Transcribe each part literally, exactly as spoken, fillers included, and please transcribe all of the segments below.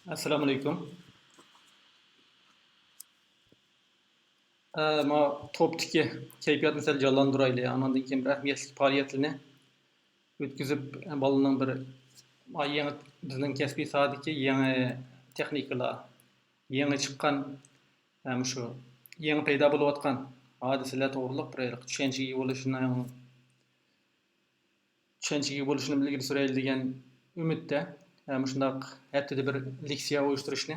ئەسسالامۇئەلەيكۇم. ئە، ما توپتىكى كەيپىياتنى سەل جانلاندۇرايلى. ئانىڭدىن كېيىن بىر ئەھمىيەتلىك پائالىيەتلەرنى ئۆتكۈزۈپ، بالىنىڭ بىر، ما يېڭى، بىزنىڭ كەسپىي ساھەدىكى يېڭى تېخنىكىلار، يېڭى چىققان، ئە، مۇشۇ يېڭى پەيدا بولۇۋاتقان ھادىسىلەر توغرىلىق بىر چۈشەنچىگە ئىگە بولۇشىنىڭ چۈشەنچىگە ئىگە بولۇشىنى ئىلگىرى سۈرەيلى دېگەن ئۈمىدتە، ھە، مۇشۇنداق ھەپتىدە بىر لېكسىيە ئۇيۇشتۇرۇشنى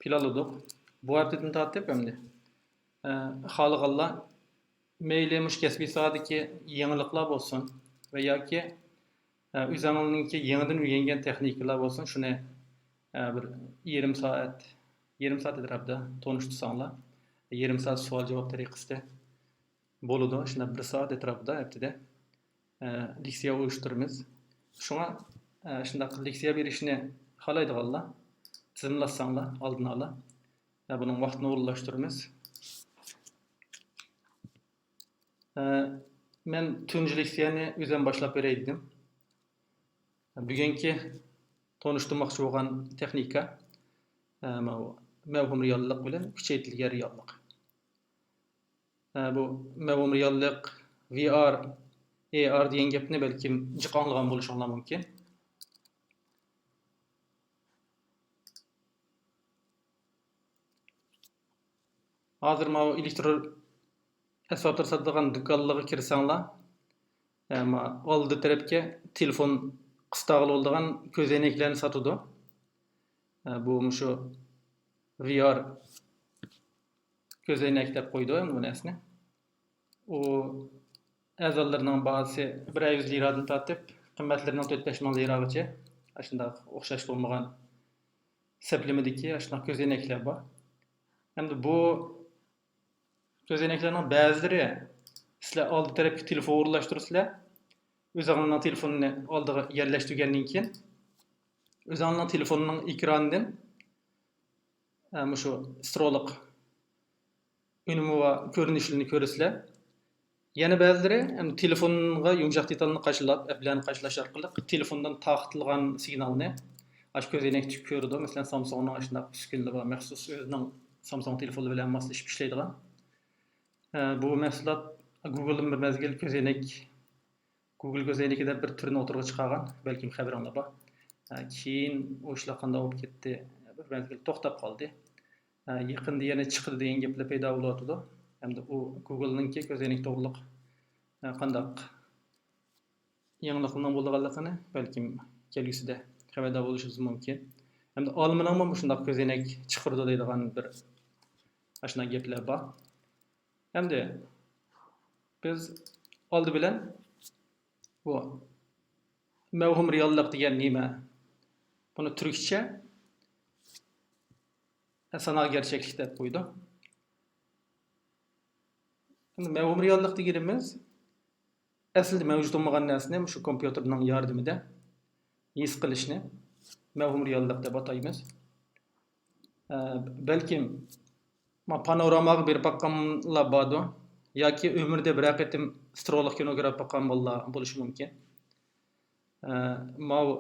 پىلانلىدۇق. بۇ ھەپتىدىن تارتىپ ئەمدى، ھە، خالىغانلار مەيلى مۇشۇ كەسپىي ساھەدىكى يېڭىلىقلار بولسۇن ۋە ياكى، ھە، ئۆزۈڭلارنىڭكى يېڭىدىن ئۆگەنگەن تېخنىكىلار بولسۇن، شۇنى، ھە، بىر يېرىم سائەت، يېرىم سائەت ئەتراپىدا تونۇشتۇرساڭلار، يېرىم سائەت سوئال-جاۋاب تەرىقىسىدە بولىدۇ. شۇنداق بىر سائەت ئەتراپىدا ھەپتىدە، ئە، لېكسىيە ئۇيۇشتۇرىمىز. شۇڭا، ئە، شۇنداق لېكسىيە بېرىشنى خالايدىغانلار تىزىملاتساڭلار ئالدىن ئالا، ئە، بۇنىڭ ۋاقتىنى ئورۇنلاشتۇرىمىز. ئە، مەن تۇنجى لېكسىيەنى ئۆزۈم باشلاپ بېرەي دېدىم. بۈگۈنكى تونۇشتۇرماقچى بولغان تېخنىكا، ئە، مەۋ-، مەۋھۇم رېئاللىق بىلەن كۈچەيتىلگەن رېئاللىق. ھە، بۇ مەۋھۇم رېئاللىق، ۋى ئار، ئەي ئار دېگەن گەپنى بەلكىم جىق ئاڭلىغان بولۇشۇڭلار مۇمكىن. ھازىر ماۋۇ ئېلېكتر ئەسۋابلىرى ساتىدىغان دۇكانلارغا كىرسەڭلار، ھە، ما-، ئالدى تەرەپكە تېلېفون قىستاغىلى بولىدىغان كۆزەينەكلەرنى ساتىدۇ. ھە، بۇ مۇشۇ ۋى ئار كۆزەينەك دەپ قويىدۇ ئەمدى بۇ نەرسىنى. ئۇ ئەرزانلىرىنىڭ باھاسى بىرەر يۈز لىرادىن تارتىپ، قىممەتلىرىنىڭ تۆت-بەش مىڭ لىراغىچە ئاشۇنداق ئوخشاش بولمىغان سەپلىمىدىكى ئاشۇنداق كۆزەينەكلەر بار. ئەمدى بۇ كۆزەينەكلەرنىڭ بەزىلىرى سىلەر ئالدى تەرەپكە تېلېفون ئورۇنلاشتۇرىسىلەر. ئۆزۈڭلارنىڭ تېلېفونىنى ئالدىغا يەرلەشتۈرگەندىن كېيىن، ئۆزۈڭلارنىڭ تېلېفونىنىڭ ئېكرانىدىن، ئە، مۇشۇ سترولۇق ئۈنۈمى بار كۆرۈنۈشلىرىنى كۆرىسىلەر. يەنە بەزىلىرى، ئەمدى تېلېفونغا يۇمشاق دېتالنى قاچىلاپ، ئەپلەرنى قاچىلاش ئارقىلىق تېلېفوندىن تارقىتىلغان سىگنالنى ئاشۇ كۆزەينەكتىكى كۆرىدۇ. مەسىلەن، سامسۇڭنىڭ ئاشۇنداق ئۈسكۈنىلىرى بار، مەخسۇس ئۆزىنىڭ سامسۇڭ تېلېفونى بىلەن ماسلىشىپ ئىشلەيدىغان. ئە، بۇ مەھسۇلات گۇگلدىن بىر مەزگىل كۆزەينەك، گۇگل كۆزەينىكى دەپ بىر تۈرنى ئوتتۇرىغا چىقارغان، بەلكىم خەۋىرىڭلار بار. ئە، كېيىن ئۇ ئىشلار قانداق بولۇپ كەتتى، بىر مەزگىل توختاپ قالدى. ئە، يېقىندا يەنە چىقىدۇ دېگەن گەپلەر پەيدا بولۇۋاتىدۇ. ئەمدى ئۇ گۇگلنىڭكى كۆزەينەك توغرۇلۇق، ئە، قانداق يېڭىلىقنىڭ بولىدىغانلىقىنى بەلكىم كەلگۈسىدە خەۋەردار بولۇشىمىز مۇمكىن. ئەمدى ئالمىنىڭمۇ مۇشۇنداق كۆزەينەك چىقىرىدۇ دەيدىغان بىر ئاشۇنداق گەپلەر بار. ئەمدى بىز ئالدى بىلەن بۇ مەۋھۇم رېئاللىق دېگەن نېمە؟ بۇنى تۈركچە سانائەت گەرچەكلىك دەپ قويىدۇ. ئەمدى مەۋھۇم رېئاللىق دېگىنىمىز ئەسلىدە مەۋجۇت بولمىغان نەرسىنى مۇشۇ كومپيۇتېرنىڭ ياردىمىدە ھېس قىلىشنى مەۋھۇم رېئاللىق دەپ ئاتايمىز. ئە، بەلكىم، ما، پانوراماغا بېرىپ باققانلار باردۇ ياكى ئۆمرىدە بىرەر قېتىم سترولۇق كىنو كۆرۈپ باققان بالىلار بولۇشى مۇمكىن. ئە، ماۋۇ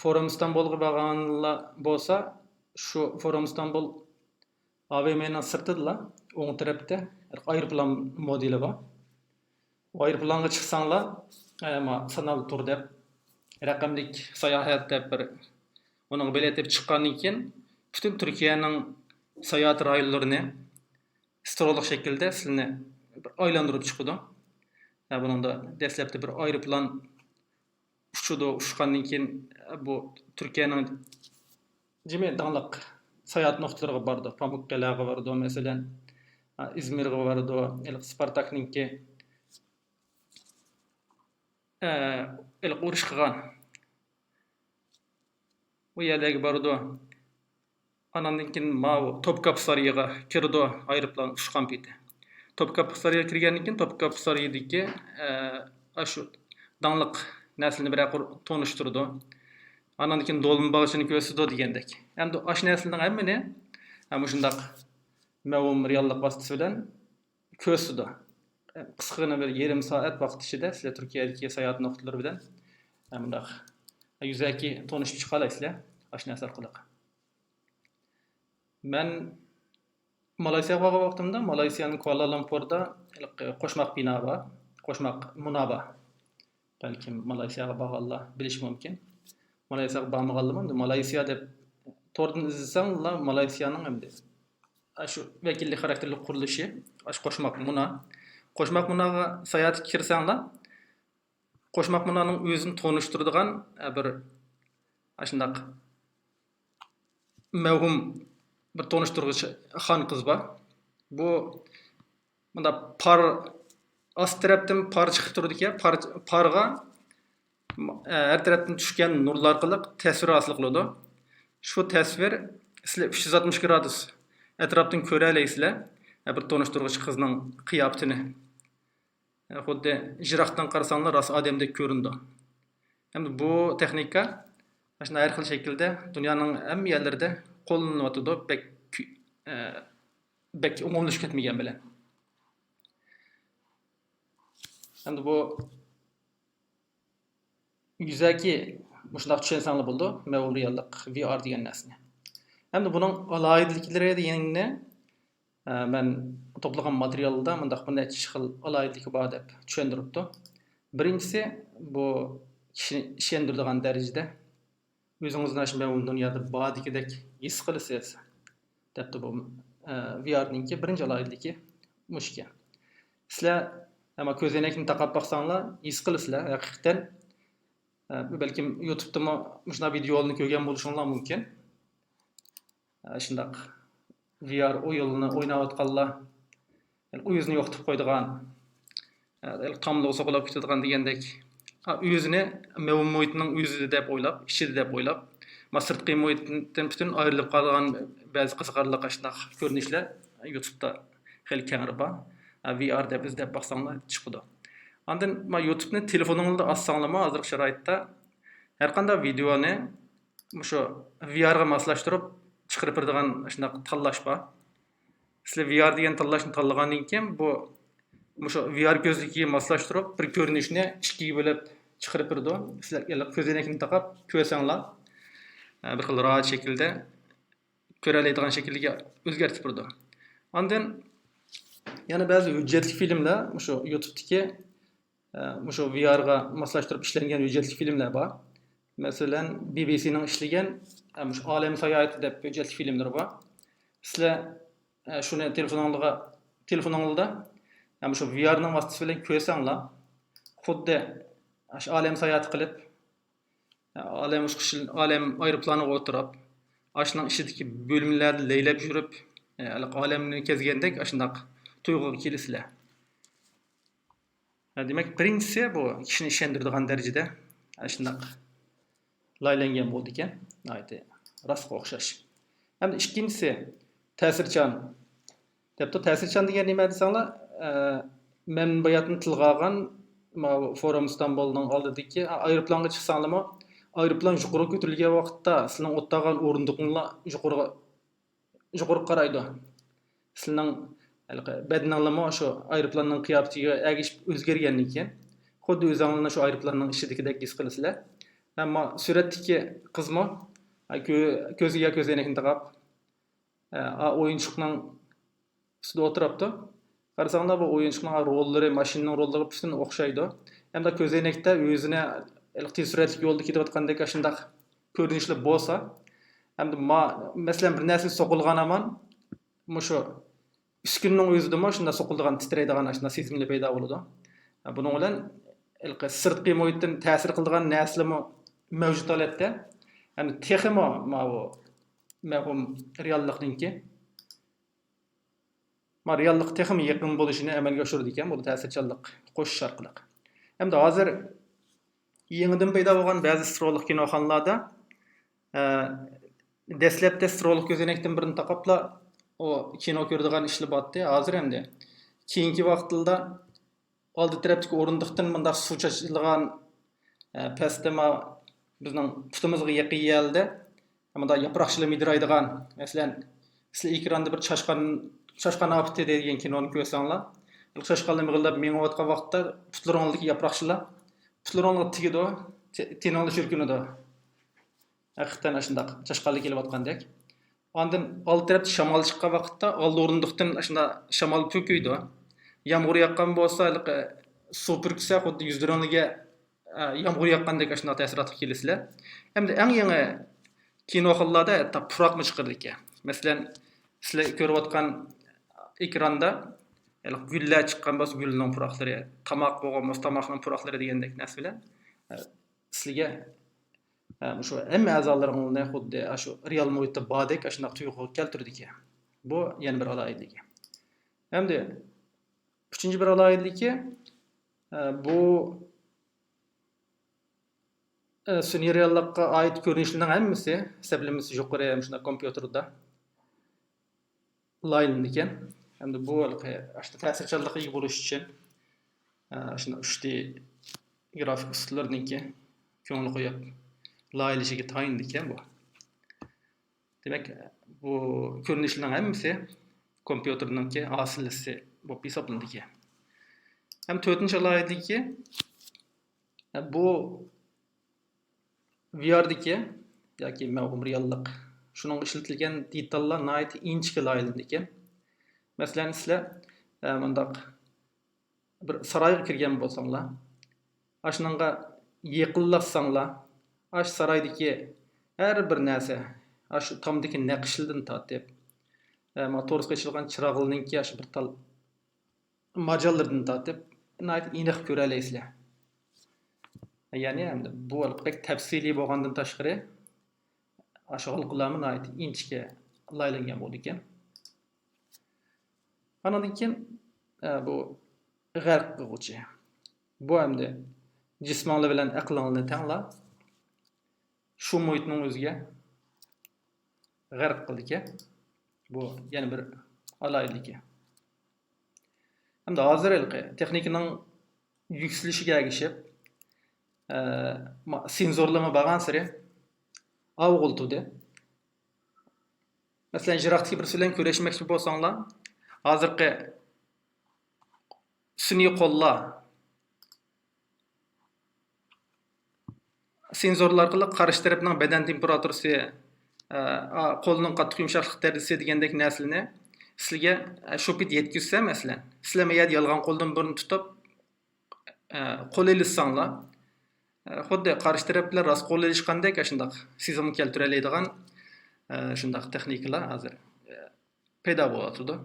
فورۇم ئىستانبۇلغا بارغانلار بولسا، شۇ فورۇم ئىستانبۇل ئا ۋ م نىڭ سىرتىدىلا، ئوڭ تەرەپتە ئايروپىلان مودېلى بار. ئايروپىلانغا چىقساڭلار، ئە، ما، سانائەت تۇر دەپ، رەقەملىك ساياھەت دەپ بىر، ئۇنىڭغا بېلەت ئېلىپ چىققاندىن كېيىن، پۈتۈن تۈركىيەنىڭ ساياھەت رايونلىرىنى سترولۇق شەكىلدە سىلىنى بىر ئايلاندۇرۇپ چىقىدۇ. ھە، بۇنىڭدا دەسلەپتە بىر ئايروپىلان ئۇچىدۇ، ئۇچقاندىن كېيىن بۇ تۈركىيەنىڭ جىمى داڭلىق ساياھەت نۇقتىلىرىغا بارىدۇ. پامۇكقەلەگە بارىدۇ، مەسىلەن، ئىزمىرغا بارىدۇ، ھېلىقى سپارتاكنىڭكى، ئە، ھېلىقى ئۇرۇش قىلغان ئۇ يەرلەرگە بارىدۇ. ئاناندىن كېيىن ماۋۇ توپكاپى سارىيىغا كىرىدۇ ئايروپىلان ئۇچقان پېتى. توپكاپى سارىيىغا كىرگەندىن كېيىن توپكاپى سارىيىدىكى، ئە، ئاشۇ داڭلىق نەرسىلەرنى بىرەر قۇر تونۇشتۇرىدۇ. ئاناندىن كېيىن دولما باغچىنى كۆرسىتىدۇ دېگەندەك. ئەمدى ئاشۇ نەرسىلەرنىڭ ھەممىنى، ئە، مۇشۇنداق مەۋھۇم رېئاللىق ۋاسىتىسى بىلەن كۆرسىتىدۇ. قىسقىغىنە بىر يېرىم سائەت ۋاقىت ئىچىدە سىلەر تۈركىيەدىكى ساياھەت نۇقتىلىرى بىلەن مۇنداق يۈزەكى تونۇشۇپ چىقالايسىلەر ئاشۇ نەرسە ئارقىلىق. مەن مالايسىياغا بارغان ۋاقتىمدا، مالايسىيانىڭ كۇئالالامپۇردا ھېلىقى قوشماق بىنا بار، قوشماق مۇنا بار. بەلكىم مالايسىياغا بارغانلار بىلىشى مۇمكىن. مالايسىياغا بارمىغانلىرىمۇ، ئەمدى مالايسىيا دەپ توردىن ئىزدىسەڭلار، مالايسىيانىڭ ئەمدى ئاشۇ ۋەكىللىك خاراكتېرلىك قۇرۇلۇشى، ئاشۇ قوشماق مۇنا. قوشماق مۇناغا ساياھەتكە كىرسەڭلار، قوشماق مۇنانىڭ ئۆزىنى تونۇشتۇرىدىغان، ئە، بىر ئاشۇنداق مەۋھۇم بىر تونۇشتۇرغۇچ خان قىز بار. بۇ مۇنداق پار، ئاستى تەرەپتىن پار چىقىپ تۇرىدىكەن. پار، پارغا، ئە، ھەر تەرەپتىن چۈشكەن نۇرلار ئارقىلىق تەسۋىر ھاسىل قىلىدۇ. شۇ تەسۋىر سىلەر ئۈچ يۈز ئاتمىش گرادۇس ئەتراپتىن كۆرەلەيسىلەر، ئە، بىر تونۇشتۇرغۇچ قىزنىڭ قىياپىتىنى. خۇددى يىراقتىن قارىساڭلار راست ئادەمدەك كۆرۈنىدۇ. ئەمدى بۇ تېخنىكا مۇشۇنداق ھەر خىل شەكىلدە دۇنيانىڭ ھەممە يەرلىرىدە قوللىنىلىۋاتىدۇ. بەك، ئە، بەك ئومۇملىشىپ كەتمىگەن بىلەن. ئەمدى بۇ يۈزەكى مۇشۇنداق چۈشەنسەڭلار بولىدۇ، مەۋھۇم رېئاللىق، ۋى ئار دېگەن نەرسىنى. ئەمدى بۇنىڭ ئالاھىدىلىكلىرى دېگەننى، ئە، مەن توپلىغان ماتېرىيالدا مۇنداق بىر نەچچە خىل ئالاھىدىلىكى بار دەپ چۈشەندۈرۈپتۇ. بىرىنچىسى، بۇ كىشىنى ئىشەندۈرىدىغان دەرىجىدە ئۆزىڭىزنى ئاشۇ مەۋھۇم دۇنيادا باردىكىدەك ھېس قىلىسىز، دەپتۇ بۇ، ئە، ۋى ئارنىڭكى بىرىنچى ئالاھىدىلىكى مۇشۇكەن. سىلەر ئەمما كۆزەينەكنى تاقاپ باقساڭلار، ھېس قىلىسىلەر، ھەقىقەتەن، ئە، بەلكىم يۇتۇبتىمۇ مۇشۇنداق ۋىدېئولارنى كۆرگەن بولۇشۇڭلار مۇمكىن. ئە، شۇنداق ۋى ئار ئويۇنىنى ئويناۋاتقانلار، يەنى ئۆزىنى يوقىتىپ قويىدىغان، ئە، تاملىغا سوقۇلاپ كېتىدىغان دېگەندەك، ئە، ئۆزىنى مەۋھۇم مۇھىتنىڭ ئۆزىدە دەپ ئويلاپ، ئىچىدە دەپ ئويلاپ، ما سىرتقى مۇھىتتىن پۈتۈن ئايرىلىپ قالغان بەزى قىزىقارلىق ئاشۇنداق كۆرۈنۈشلەر يۇتۇبتا خېلى كەڭرى بار. ئە، ۋى ئار دەپ ئىزدەپ باقساڭلار چىقىدۇ. ئاندىن ما يۇتۇبنى تېلېفونۇڭلاردا ئاچساڭلارمۇ، ھازىرقى شارائىتتا ھەرقانداق ۋىدېئونى مۇشۇ ۋى ئارغا ماسلاشتۇرۇپ چىقىرىپ بېرىدىغان شۇنداق تاللاش بار. سىلەر ۋى ئار دېگەن تاللاشنى تاللىغاندىن كېيىن، بۇ مۇشۇ ۋى ئار كۆزنىكىگە ماسلاشتۇرۇپ بىر كۆرۈنۈشنى ئىككىگە بۆلۈپ چىقىرىپ بېرىدۇ. سىلەر يەنە كۆزەينەكنى تاقاپ كۆرسەڭلار، بىر خىل راھەت شەكىلدە كۆرەلەيدىغان شەكىلگە ئۆزگەرتىپ بېرىدۇ. ئاندىن يەنە بەزى ھۆججەتلىك فىلىملەر مۇشۇ يۇتۇبتىكى، ئە، مۇشۇ ۋى ئارغا ماسلاشتۇرۇپ ئىشلەنگەن ھۆججەتلىك فىلىملەر بار. مەسىلەن، بى بى سىنىڭ ئىشلىگەن، ئە، مۇشۇ ئالەم ساياھىتى دەپ ھۆججەتلىك فىلىملىرى بار. سىلەر، ئە، شۇنى تېلېفونۇڭلارغا، تېلېفونۇڭلاردا، ئە، مۇشۇ ۋى ئارنىڭ ۋاسىتىسى بىلەن كۆرسەڭلار، خۇددى شۇ ئالەم ساياھىتى قىلىپ، ئالەم ئۇچقۇچى، ئالەم ئايروپىلانىغا ئولتۇرۇپ، ئاشۇنىڭ ئىچىدىكى بۆلمىلەردە لەيلەپ يۈرۈپ، ئالەمنى كەزگەندەك ئاشۇنداق تۇيغۇغا كېلىسىلەر. دېمەك، بىرىنچىسى، بۇ كىشىنى ئىشەندۈرىدىغان دەرىجىدە ئاشۇنداق لايىھەلەنگەن بولىدىكەن. ناھايىتى راستقا ئوخشاش. ھەمدە ئىككىنچىسى، تەسىرچان. دەپتۇ. تەسىرچان دېگەن نېمە دېسەڭلار، ئە، مەن باياتىن تىلغا ئالغان، ماۋۇ فورۇم ئىستانبۇلنىڭ ئالدىدىكى، ئا، ئايروپىلانغا چىقساڭلارمۇ، ئايروپىلان يۇقىرىغا كۆتۈرۈلگەن ۋاقىتتا سىلەرنىڭ ئولتۇرغان ئورۇندۇقۇڭلار يۇقىرىغا، يۇقىرىغا قارايدۇ. سىلەرنىڭ ھېلىقى بەدىنىڭلارمۇ شۇ ئايروپىلاننىڭ قىياپىتىگە ئەگىشىپ ئۆزگەرگەندىن كېيىن، خۇددى ئۆزۈڭلارنى شۇ ئايروپىلاننىڭ ئىچىدىكىدەك ھېس قىلىسىلەر. ئەمما سۈرەتتىكى قىزمۇ، ئا، كۆ-، كۆزىگە كۆزەينەكنى تاقاپ، ئە، ئا، ئويۇنچۇقنىڭ ئۈستىدە ئولتۇرۇپتۇ. قارىساڭلار، بۇ ئويۇنچۇقنىڭ روللىرى، ماشىنىنىڭ روللىرىغا پۈتۈن ئوخشايدۇ. ھەمدە كۆزەينەكتە ئۆزىنى تېز سۈرئەتلىك يولدا كېتىۋاتقاندەك ئاشۇنداق كۆرۈنۈشلەر بولسا، ھەمدە ما-، مەسىلەن، بىر نەرسىگە سوقۇلغان ھامان مۇشۇ ئۈسكۈنىنىڭ ئۆزىدىمۇ شۇنداق سوقۇلىدىغان، تىترەيدىغان ئشۇنداق سېزىملەر پەيدا بولىدۇ. بۇنىڭ بىلەن ھېلىقى سىرتقى مۇھىتتىن تەسىر قىلىدىغان نەرسىلەرمۇ مەۋجۇت ھالەتتە. ھەم تېخىمۇ ماۋۇ مەۋھۇم رېئاللىقنىڭكى، ما، رېئاللىققا تېخىمۇ يېقىن بولۇشىنى ئەمەلگە ئاشۇرىدىكەن، بۇ تەسىرچانلىق قوشۇش ئارقىلىق. ھەمدە ھازىر يېڭىدىن پەيدا بولغان بەزى سترولۇق كىنوخانىلاردا، ئە، دەسلەپتە سترولۇق كۆزەينەكتىن بىرنى تاقاپلا، ئۇ كىنو كۆرىدىغان ئىشلار بارتتى. ھازىر ئەمدى كېيىنكى ۋاقىتلاردا ئالدى تەرەپتىكى ئورۇندۇقتىن مۇنداق سۇ چاچىلىدىغان، ئە، پەستە ما-، بىزنىڭ پۇتىمىزغا يېقىن يەردە مۇنداق ياپراقچىلار مىدىرايدىغان، مەسىلەن، سىلەر ئېكراندا بىر چاشقان، چاشقان ئاپىتى دېگەن كىنونى كۆرسەڭلار، چاشقانلار مىغىلداپ مېڭىۋاتقان ۋاقىتتا پۇتلىرىڭىزدىكى ياپراقچىلار پۇتلىرىڭلارغا تېگىدۇ، تېنىڭلار چۈركۈنىدۇ. ھەقىقەتەن ئاشۇنداق چاشقانلار كېلىۋاتقاندەك. ئاندىن ئالدى تەرەپتە شامال چىققان ۋاقىتتا ئالدى ئورۇندۇقتىن ئاشۇنداق شامال پۈكىدۇ. يامغۇر ياغقان بولسا، ھېلىقى سۇ پۈركۈسە، خۇددى يۈزلىرىڭلارگە، ئە، يامغۇر ياغقاندەك ئاشۇنداق تەسىراتقا كېلىسىلەر. ئەمدى ئەڭ يېڭى كىنو خىللاردا ھەتتا پۇراقمۇ چىقىدىكەن. مەسىلەن، سىلەر كۆرۈۋاتقان ئېكراندا ھېلىقى گۈللەر چىققان بولسا، گۈلنىڭ پۇراقلىرى، تاماق بولغان بولسا، تاماقنىڭ پۇراقلىرى دېگەندەك نەرسە بىلەن، ئە، سىلىگە، ئە، مۇشۇ ھەممە ئەزالىرىڭلارنى خۇددى ئاشۇ رېئال مۇھىتتا باردەك ئاشۇنداق تۇيغۇغا كەلتۈرىدىكەن. بۇ يەنە بىر ئالاھىدىلىكى. ئەمدى ئۈچىنچى بىر ئالاھىدىلىكى، ئە، بۇ، ئە، سۈنئىي رېئاللىققا ئائىت كۆرۈنۈشلەرنىڭ ھەممىسى، سەپلىمىسى يۇقىرى مۇشۇنداق كومپيۇتېردا لايىھەلىنىدىكەن. ئەمدى بۇ ھېلىقى ئاشۇنداق تەسىرچانلىققا ئىگە بولۇش ئۈچۈن، ئە، ئاشۇنداق ئۈچ دى گرافىك ئۇسۇللىرىنىڭكى كۆڭۈل قويۇپ لايىھەلىشىگە تايىنىدىكەن بۇ. دېمەك، بۇ كۆرۈنۈشلەرنىڭ ھەممىسى كومپيۇتېرنىڭكى ھاسىلىسى بولۇپ ھېسابلىنىدىكەن. ھەم تۆتىنچى ئالاھىدىلىكى، بۇ ۋى ئاردىكى ياكى مەۋھۇم رېئاللىق، شۇنىڭغا ئىشلىتىلگەن دېتاللار ناھايىتى ئىنچىكە لايىھەلىنىدىكەن. مەسىلەن، سىلەر، ئە، مۇنداق بىر سارايغا كىرگەن بولساڭلار، ئاشۇنىڭغا يېقىنلاشساڭلار، ئاشۇ سارايدىكى ھەر بىر نەرسە، ئاشۇ تامدىكى نەقىشلىرىدىن تارتىپ، ئە، مانا تورۇسقا ئېچىلغان چىراغلىرىنىڭكى ئاشۇ بىر تال ماجاللىرىدىن تارتىپ ناھايىتى ئېنىق كۆرەلەيسىلەر. يەنى ئەمدى بۇ ھېلىقى بەك تەپسىلىي بولغاندىن تاشقىرى، ئاشۇ ھالقىلارمۇ ناھايىتى ئىنچىكە لايىھەلەنگەن بولىدىكەن. ئانىڭدىن كېيىن، ئە، بۇ غەرق قىلغۇچى. بۇ ئەمدى جىسمىڭلار بىلەن ئەقلىڭلارنى تەڭلا شۇ مۇھىتنىڭ ئۆزىگە غەرق قىلىدىكەن. بۇ يەنە بىر ئالاھىدىلىكى. ئەمدى ھازىر ھېلىقى تېخنىكىنىڭ يۈكسىلىشىگە ئەگىشىپ، ئە، ما-، سېنزورلىرىمۇ بارغانسېرى ئاۋۇغىلى تۇردى. مەسىلەن، يىراقتىكى بىرسى بىلەن كۆرۈشمەكچى بولساڭلار، ھازىرقى سۈنئىي قوللار سېنزورلار ئارقىلىق قارشى تەرەپنىڭ بەدەن تېمپېراتۇرىسى، ئە، ئا، قولنىڭ قاتتىق يۇمشاقلىق دەرىجىسى دېگەندەك نەرسىلەرنى سىلىگە، ئە، شۇ پېتى يەتكۈزسە، مەسىلەن، سىلەر مەيەردە يالغان قولدىن بۇرۇن تۇتۇپ، ئە، قول ئېلىشساڭلار، ئە، خۇددى قارشى تەرەپ بىلەن راست قول ئېلىشقاندەك ئاشۇنداق سېزىم كەلتۈرەلەيدىغان، ئە، شۇنداق تېخنىكىلار ھازىر، ئە، پەيدا بولۇۋاتىدۇ.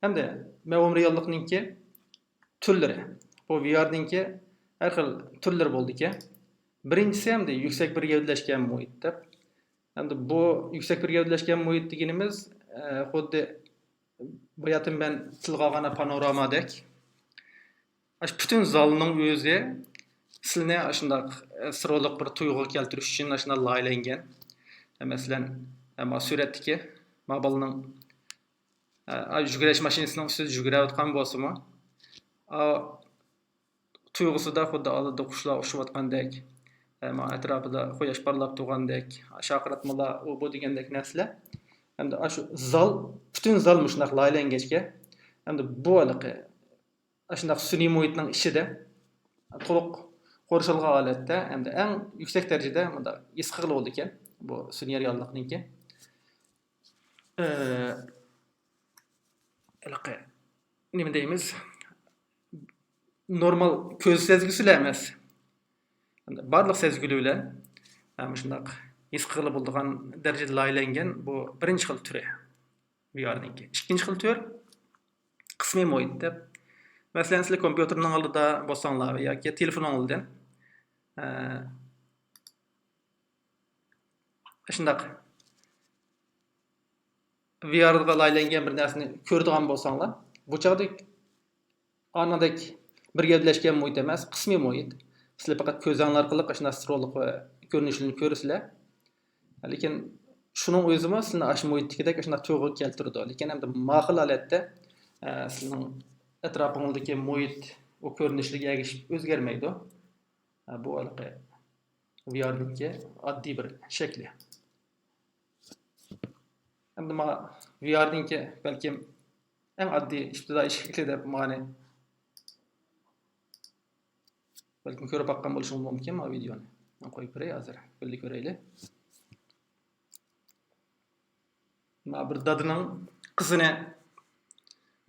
ئەمدى مەۋھۇم رېئاللىقنىڭكى تۈرلىرى. بۇ ۋى ئارنىڭكى ھەر خىل تۈرلىرى بولىدىكەن. بىرىنچىسى ئەمدى يۈكسەك بىر گەۋدىلەشكەن مۇھىت دەپ. ئەمدى بۇ يۈكسەك بىر گەۋدىلەشكەن مۇھىت دېگىنىمىز، ئە، خۇددى باياتىن مەن تىلغا ئالغان پانورامادەك. ئاشۇ پۈتۈن زالنىڭ ئۆزى سىلىنى ئاشۇنداق، ئە، سىرولۇق بىر تۇيغۇغا كەلتۈرۈش ئۈچۈن ئاشۇنداق لايىھەلەنگەن. مەسىلەن، ئە، ما سۈرەتتىكى ما بالىنىڭ، ئە، يۈگۈرۈش ماشىنىسىنىڭ ئۈستىدە يۈگۈرۈۋاتقان بولسىمۇ، ئا، تۇيغۇسىدا خۇددى ئالدىدا قۇشلار ئۇچۇشۇۋاتقاندەك، ئە، ما ئەتراپىدا قۇياش پارلاپ تۇرغاندەك، شارقىراتمىلار، ئۇ بۇ دېگەندەك نەرسىلەر. ئەمدى ئاشۇ زال، پۈتۈن زال مۇشۇنداق لايىھەلەنگەچكە، ئەمدى بۇ ھېلىقى ئاشۇنداق سۈنئىي مۇھىتنىڭ ئىچىدە تولۇق قورشالغان ھالەتتە، ئەمدى ئەڭ يۈكسەك دەرىجىدە مۇنداق ھېس قىلغىلى بولىدىكەن، بۇ سۈنئىي رېئاللىقنىڭكى. ئى، ھېلىقى نېمە دەيمىز؟ نورمال كۆز سەزگۈسىلا ئەمەس، بارلىق سەزگۈلى بىلەن، ئە، مۇشۇنداق ھېس قىلغىلى بولىدىغان دەرىجىدە لايىھەلەنگەن بۇ بىرىنچى خىل تۈرى ۋى ئارنىڭكى. ئىككىنچى خىل تۈر قىسمىي مۇھىت دەپ. مەسىلەن، سىلەر كومپيۇتېرنىڭ ئالدىدا بولساڭلار ياكى تېلېفونۇڭلاردىن، ئە، شۇنداق ۋى ئارغا لايىھەلەنگەن بىر نەرسىنى كۆرىدىغان بولساڭلار، بۇ چاغدا ئانىڭدەك بىر گەۋدىلەشكەن مۇھىت ئەمەس، قىسمىي مۇھىت. سىلەر پەقەت كۆزۈڭلار ئارقىلىق ئاشۇنداق سىرولۇق ۋە كۆرۈنۈشلىرىنى كۆرىسىلەر. لېكىن شۇنىڭ ئۆزىمۇ سىلىنى ئاشۇ مۇھىتتىكىدەك ئاشۇنداق تۇيغۇغا كەلتۈرىدۇ. لېكىن ئەمدى ماقۇل ھالەتتە، ئە، سىلىنىڭ ئەتراپىڭىزدىكى مۇھىت ئۇ كۆرۈنۈشلەرگە ئەگىشىپ ئۆزگەرمەيدۇ. ئە، بۇ ھېلىقى ۋى ئاردىكى ئاددىي بىر شەكلى. ئەمدى مانا ۋى ئاردىكى بەلكىم ئەڭ ئاددىي ئىپتىدائىي شەكلى دەپ مانى بەلكىم كۆرۈپ باققان بولۇشىڭىز مۇمكىن. مانا ۋىدېئونى مەن قويۇپ بېرەي ھازىر. بىللە كۆرەيلى. مانا بىر دادىنىڭ قىزىنى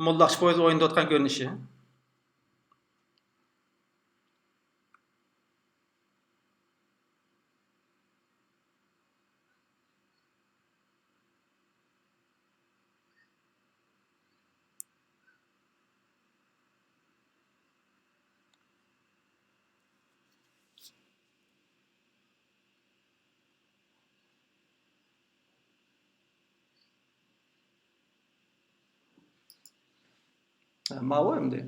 موللاقچى پويىزدا ئوينىتىۋاتقان كۆرۈنۈشى. ماۋۇ ئەمدى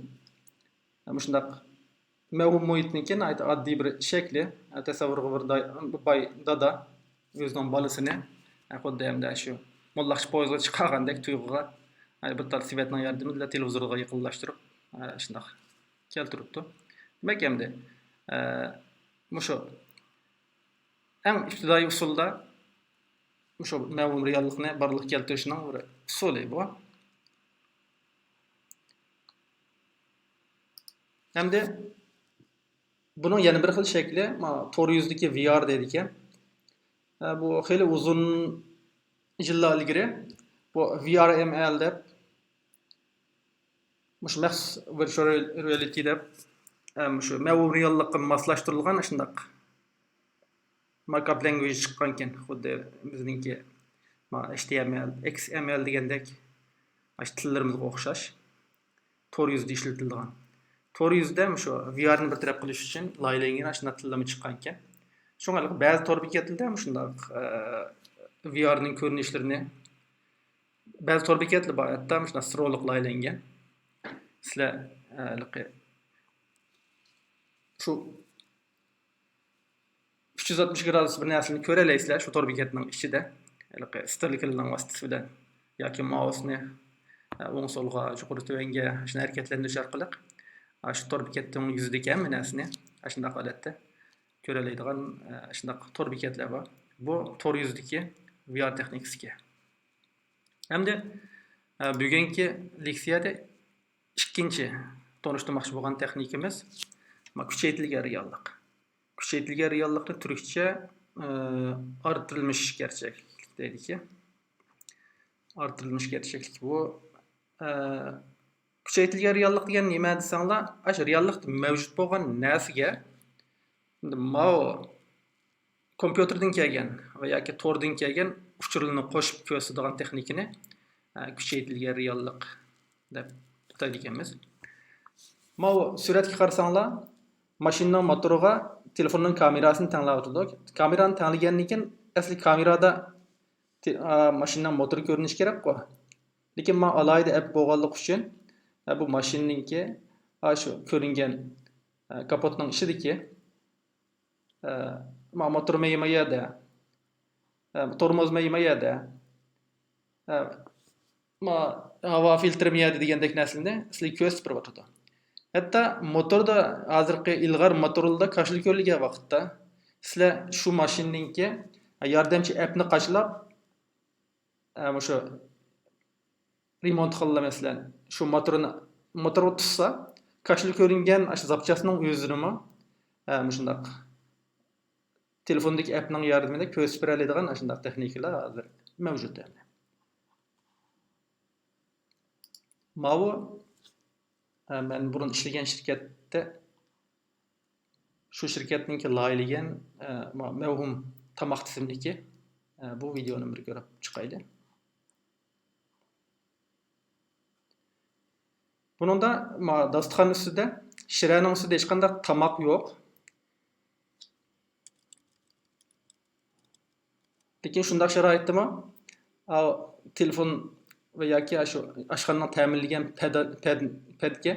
مۇشۇنداق مەۋھۇم مۇھىتنىڭكى ناھايىتى ئاددىي بىر شەكلى، تەسەۋۋۇرغا بىر داي-، باي دادا ئۆزىنىڭ بالىسىنى خۇددى ئەمدى شۇ موللاقچى پويىزغا چىقارغاندەك تۇيغۇغا بىر تال سېۋەتنىڭ ياردىمى بىلەن تېلېۋىزورغا يېقىنلاشتۇرۇپ، شۇنداق كەلتۈرۈپتۇ. دېمەك، ئەمدى مۇشۇ ئەڭ ئىپتىدائىي ئۇسۇلدا مۇشۇ مەۋھۇم رېئاللىقنى بارلىققا كەلتۈرۈشنىڭ بىر ئۇسۇلى بۇ. ئەمدى بۇنىڭ يەنە بىر خىل شەكلى، ما، تور يۈزىدىكى ۋى ئار دەيدىكەن. ئە، بۇ خېلى ئۇزۇن يىللار ئىلگىرى بۇ ۋى ئار ئېم ئېل دەپ، مۇشۇ مەخسۇس ۋىرچۇئال رېئالىتى دەپ، ئە، مۇشۇ مەۋھۇم رېئاللىققا ماسلاشتۇرۇلغان شۇنداق ماكاپ لەنگۈيج چىققانكەن، خۇددى بىزنىڭكى ما، ئېچ تى ئېم ئېل، ئېكس ئېم ئېل دېگەندەك، ئاشۇ تىللىرىمىزغا ئوخشاش. تور يۈزىدە ئىشلىتىلىدىغان. تور يۈزىدە مۇشۇ ۋى ئارنى بىر تەرەپ قىلىش ئۈچۈن لايىھەلەنگەن ئاشۇنداق تىللىما چىققانكەن. شۇڭا بەزى تور بېكەتلىرىدە مۇشۇنداق، ئە، ۋى ئارنىڭ كۆرۈنۈشلىرىنى، بەزى تور بېكەتلەر بار، ھەتتا مۇشۇنداق سىرولۇق لايىھەلەنگەن. سىلەر، ئە، ھېلىقى شۇ ئۈچ يۈز ئاتمىش گرادۇس بىر نەرسىنى كۆرەلەيسىلەر شۇ تور بېكەتنىڭ ئىچىدە. ھېلىقى ستېلكىلىرىنىڭ ۋاسىتىسى بىلەن ياكى مائۇسنى، ئە، ئوڭ سولغا، يۇقىرى تۆۋەنگە شۇنى ھەرىكەتلەندۈرۈش ئارقىلىق، ئە، شۇ تور بېكەتنىڭ يۈزىدىكى ھەممە نەرسىنى ئاشۇنداق ھالەتتە كۆرەلەيدىغان، ئە، شۇنداق تور بېكەتلەر بار. بۇ تور يۈزىدىكى ۋى ئار تېخنىكىسى. ئەمدى، ئە، بۈگۈنكى لېكسىيەدە ئىككىنچى تونۇشتۇرماقچى بولغان تېخنىكىمىز، ما، كۈچەيتىلگەن رېئاللىق. كۈچەيتىلگەن رېئاللىقنى تۈركچە، ئە، ئارتتۇرۇلمىش گەرچەكلىك دەيدىكەن. ئارتتۇرۇلمىش گەرچەكلىك بۇ، ئە، كۈچەيتىلگەن رېئاللىق دېگەن نېمە دېسەڭلار، ئاشۇ رېئاللىقتا مەۋجۇت بولغان نەرسىگە، ماۋۇ كومپيۇتېردىن كەلگەن ۋە ياكى توردىن كەلگەن ئۇچۇرلارنى قوشۇپ كۆرسىتىدىغان تېخنىكىنى، ئە، كۈچەيتىلگەن رېئاللىق دەپ ئاتايدىكەنمىز. ماۋۇ سۈرەتكە قارىساڭلار، ماشىنىنىڭ موتورىغا تېلېفوننىڭ كامېراسىنى تەڭلەۋاتىدۇ. كامېرانى تەڭلىگەندىن كېيىن، ئەسلى كامېرادا تې-، ئا، ماشىنىنىڭ موتورى كۆرۈنۈشى كېرەكقۇ. لېكىن مانا ئالاھىدە ئەپ بولغانلىقى ئۈچۈن، ئە، بۇ ماشىنىنىڭكى، ئا، شۇ كۆرۈنگەن، ئە، كاپوتنىڭ ئىچىدىكى، ئە، مانا موتور مېيى ما يەردە، ئە، تورمۇز مېيى ما يەردە، ئە، ما ھاۋا فىلتىرى ما يەردە دېگەندەك نەرسىلەرنى سىلەرگە كۆرسىتىپ بېرىۋاتىدۇ. ھەتتا موتوردا، ھازىرقى ئىلغار موتورلاردا كاشىلا كۆرۈلگەن ۋاقىتتا سىلەر شۇ ماشىنىنىڭكى ياردەمچى ئەپنى قاچىلاپ، ئە، مۇشۇ رېمونت قىلىدۇ، مەسىلەن، شۇ موتورنى، موتورغا تۇتسا، كاشىلا كۆرۈنگەن ئاشۇ زاپچاسنىڭ ئۆزىنىمۇ، ئە، مۇشۇنداق تېلېفوندىكى ئەپنىڭ ياردىمىدە كۆرسىتىپ بېرەلەيدىغان ئاشۇنداق تېخنىكىلار ھازىر مەۋجۇت ئەمدى. ماۋۇ، ئە، مەن بۇرۇن ئىشلىگەن شىركەتتە شۇ شىركەتنىڭكى لايىھىلىگەن، ئە، ما-، مەۋھۇم تاماق تىزىملىكى، ئە، بۇ ۋىدېونى بىر كۆرۈپ چىقايلى. بۇنىڭدا ما-، داستىخان ئۈستىدە، شىرەنىڭ ئۈستىدە ھېچقانداق تاماق يوق. لېكىن شۇنداق شارائىتتىمۇ، ئاۋۇ تېلېفون ۋە ياكى ئاشۇ ئاشخانىنىڭ تەمىنلىگەن پەد-، پەد-، پەدىكى،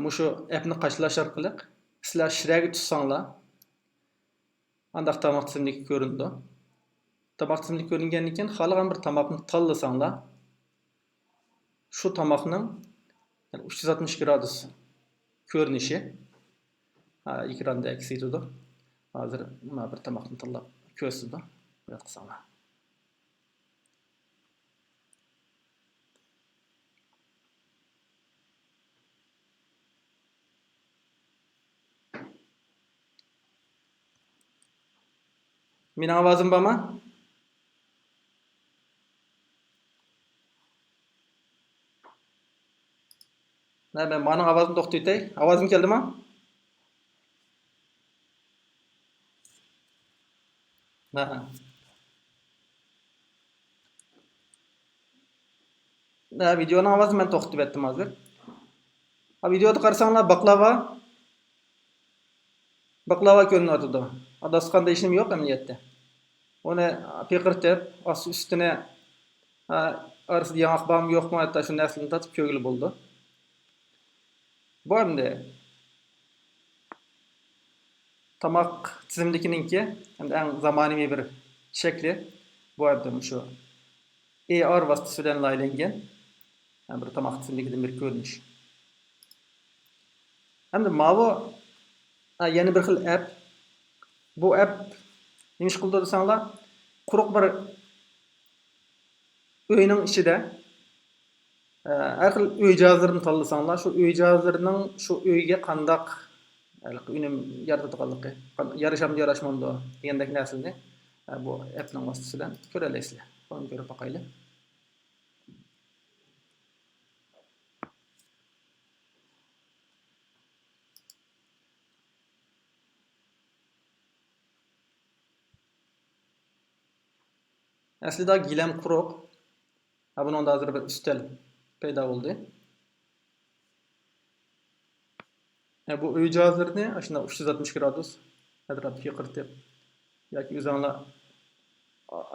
مۇشۇ ئەپنى قاچىلاش ئارقىلىق سىلەر شىرەگە تۇتساڭلار، ئانداق تاماق تىزىملىكى كۆرۈنىدۇ. تاماق تىزىملىكى كۆرۈنگەندىن كېيىن، خالىغان بىر تاماقنى تاللىساڭلار، شۇ تاماقنىڭ، يەنى، ئۈچ يۈز ئاتمىش گرادۇس كۆرۈنۈشى، ھا، ئېكراندا ئەكس ئېتىدۇ. ھازىر مانا بىر تاماقنى تاللاپ كۆرسىتىدۇ. دىققەت قىلساڭلار. مېنىڭ ئاۋازىم بارمۇ؟ مەن مانىڭ ئاۋازىنى توختىتاي. ئاۋازىم كەلدىما؟ ھە. ھە، ۋىدېئونىڭ ئاۋازىنى مەن توختىتىۋەتتىم ھازىر. ھە، ۋىدېئودا قارىساڭلار، باقلاۋا، باقلاۋا كۆرۈنۈۋاتىدۇ. ھە، داستىخاندا ھېچنېمە يوق ئەمەلىيەتتە. ئۇنى پىقىرتىپ، ئاستى ئۈستىنى، ھە، ئارىسىدا ياڭاق بارمۇ يوقمۇ، ھەتتا شۇ نەرسىلەرنى تارتىپ كۆرگىلى بولىدۇ. بۇ ئەمدى تاماق تىزىملىكىنىڭكى ئەمدى ئەڭ زامانىۋى بىر شەكلى. بۇ ئەمدى مۇشۇ ئېي ئار ۋاسىتىسى بىلەن لايىھەلەنگەن بىر تاماق تىزىملىكىدىن بىر كۆرۈنۈش. ئەمدى ماۋۇ، ئە، يەنە بىر خىل ئەپ. بۇ ئەپ نېمە ئىش قىلىدۇ دېسەڭلار، قۇرۇق بىر ئۆينىڭ ئىچىدە، ئە، ھەر خىل ئۆي جىھازلىرىنى تاللىساڭلار، شۇ ئۆي جىھازلىرىنىڭ شۇ ئۆيگە قانداق ھېلىقى ئۈنۈم يارىتىدىغانلىقى، يارىشامدۇ، ياراشمامدۇ دېگەندەك نەرسىنى، ئە، بۇ ئەپنىڭ ۋاسىتىسى بىلەن كۆرەلەيسىلەر. بۇنى كۆرۈپ باقايلى. ئەسلىدە گىلەم قۇرۇق. ھە، بۇنىڭدا ھازىر بىر ئۈستەل پەيدا بولدى. ھە، بۇ ئۆي جىھازلىرىنى ئاشۇنداق ئۈچ يۈز ئاتمىش گرادۇس ئەتراپىغا يىقىرتىپ ياكى ئۆزۈڭلار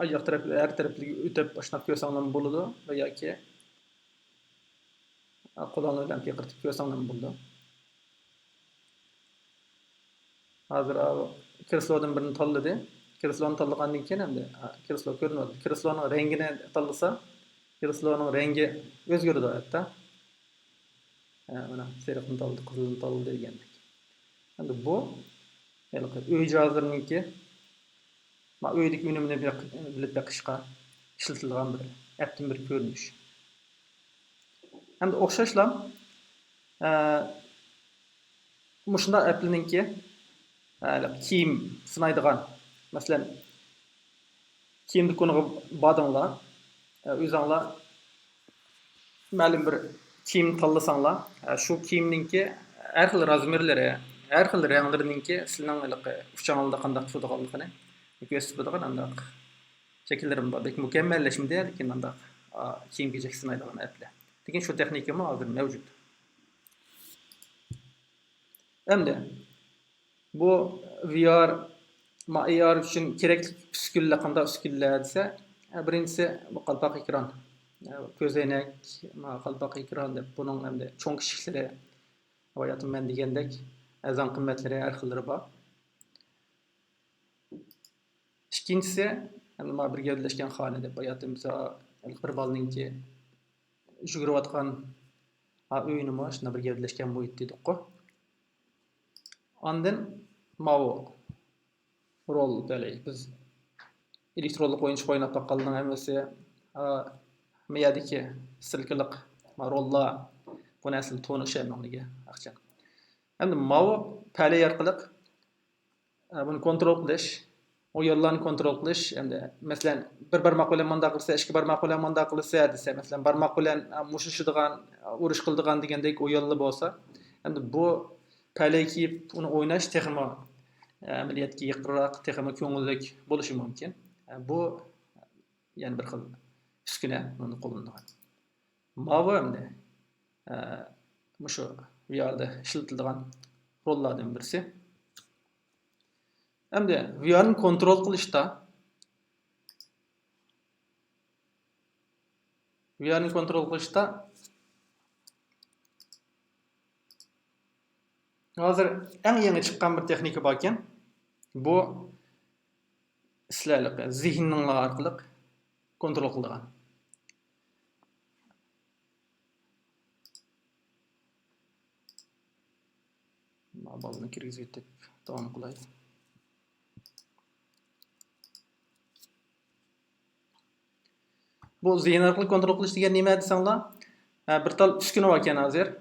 ئاياق تەرەپ، ھەر تەرەپلىرىگە ئۆتۈپ ئاشۇنداق كۆرسەڭلارمۇ بولىدۇ ۋە ياكى قولۇڭلار بىلەن يىقىرتىپ كۆرسەڭلارمۇ بولىدۇ. ھازىر ئاۋۇ كرېسلودىن بىرنى تاللىدى. كرېسلونى تاللىغاندىن كېيىن ئەمدى، ھە، كرېسلو كۆرۈنۈۋاتىدۇ. كرېسلونىڭ رەڭگىنى تاللىسا، كرېسلونىڭ رەڭگى ئۆزگىرىدۇ ھەتتا. ھە، مانا سېرىقنى تاللىدى، قىزىلنى تاللىدى دېگەندەك. ئەمدى بۇ ھېلىقى ئۆي جىھازلىرىنىڭكى، ما، ئۆيدىكى ئۈنۈمىنى بىلىپ بېقىشقا ئىشلىتىلىدىغان بىر ئەپتىن بىر كۆرۈنۈش. ھەمدە ئوخشاشلا، ئە، مۇشۇنداق ئەپلىرىنىڭكى، ئە، كىيىم سىنايدىغان، مەسىلەن، كىيىم دۇكىنىغا باردىڭلار، ئە، ئۆزۈڭلار مەلۇم بىر كىيىم تاللىساڭلار، ئە، شۇ كىيىمنىڭكى ھەر خىل رازمېرلىرى، ھەر خىل رەڭلىرىنىڭكى سىلىنىڭ ھېلىقى ئۇچىڭىزدا قانداق تۇرىدىغانلىقىنى كۆرسىتىپ بېرىدىغان ئانداق شەكىللىرىمۇ بار. بەك مۇكەممەللەشمىدى، لېكىن ئانداق، ئا، كىيىم-كېچەك سىنايدىغان ئەپلەر. لېكىن شۇ تېخنىكىمۇ ھازىر مەۋجۇت. ئەمدى بۇ ۋى ئار، ما، ئېي ئار ئۈچۈن كېرەكلىك ئۈسكۈنىلەر قانداق ئۈسكۈنىلەر دېسە، بىرىنچىسى بۇ قالپاق ئېكران. كۆزەينەك، ما، قالپاق ئېكران دەپ بۇنىڭ ئەمدى چوڭ كىچىكلىرى، باياتىن مەن دېگەندەك ئەرزان قىممەتلىرى، ھەر خىللىرى بار. ئىككىنچىسى، ئەمدى ما بىر گەۋدىلەشكەن خانا دەپ باياتىن بىز بىر بالىنىڭكى يۈگۈرۈۋاتقان ئۆيىنىمۇ شۇنداق بىر گەۋدىلەشكەن مۇھىت دېدۇققۇ. ئاندىن ماۋۇ رول، دەل بىز ئېلېكترونلۇق ئويۇنچۇق ئويناپ باققانلارنىڭ ھەممىسى، ئا، مەيەردىكى ستىلكىلىق روللار، بۇ نەرسىنى تونۇش ھەممىڭلارغا ئاچان. ئەمدى ماۋۇ پەلەي ئارقىلىق، ئا، بۇنى كونترول قىلىش، ئويۇنلارنى كونترول قىلىش، ئەمدى مەسىلەن، بىر بارماق بىلەن مۇنداق قىلسا، ئىككى بارماق بىلەن مۇنداق قىلسا دېسە، مەسىلەن، بارماق بىلەن، ئا، مۇشۇشىدىغان، ئا، ئۇرۇش قىلىدىغان دېگەندەك ئويۇنلار بولسا، ئەمدى بۇ پەلەي كىيىپ ئۇنى ئويناش تېخىمۇ، ئە، ئەمەلىيەتكە يېقىنراق، تېخىمۇ كۆڭۈللۈك بولۇشى مۇمكىن. ئە، بۇ يەنە بىر خىل ئۈسكۈنە، بۇنى قوللىنىدىغان. ماۋۇ ئەمدى، ئە، مۇشۇ ۋى ئاردا ئىشلىتىلىدىغان روللاردىن بىرسى. ئەمدى ۋى ئارنى كونترول قىلىشتا، ۋى ئارنى كونترول قىلىشتا ھازىر ئەڭ يېڭى چىققان بىر تېخنىكا باركەن. بۇ سىلەرلىك زېھنىڭلار ئارقىلىق كونترول قىلىدىغان. بالىنى كىرگۈزۈۋېتىپ داۋام قىلاي. بۇ زېھىن ئارقىلىق كونترول قىلىش دېگەن نېمە دېسەڭلار، ھە، بىر تال ئۈسكۈنە باركەن ھازىر.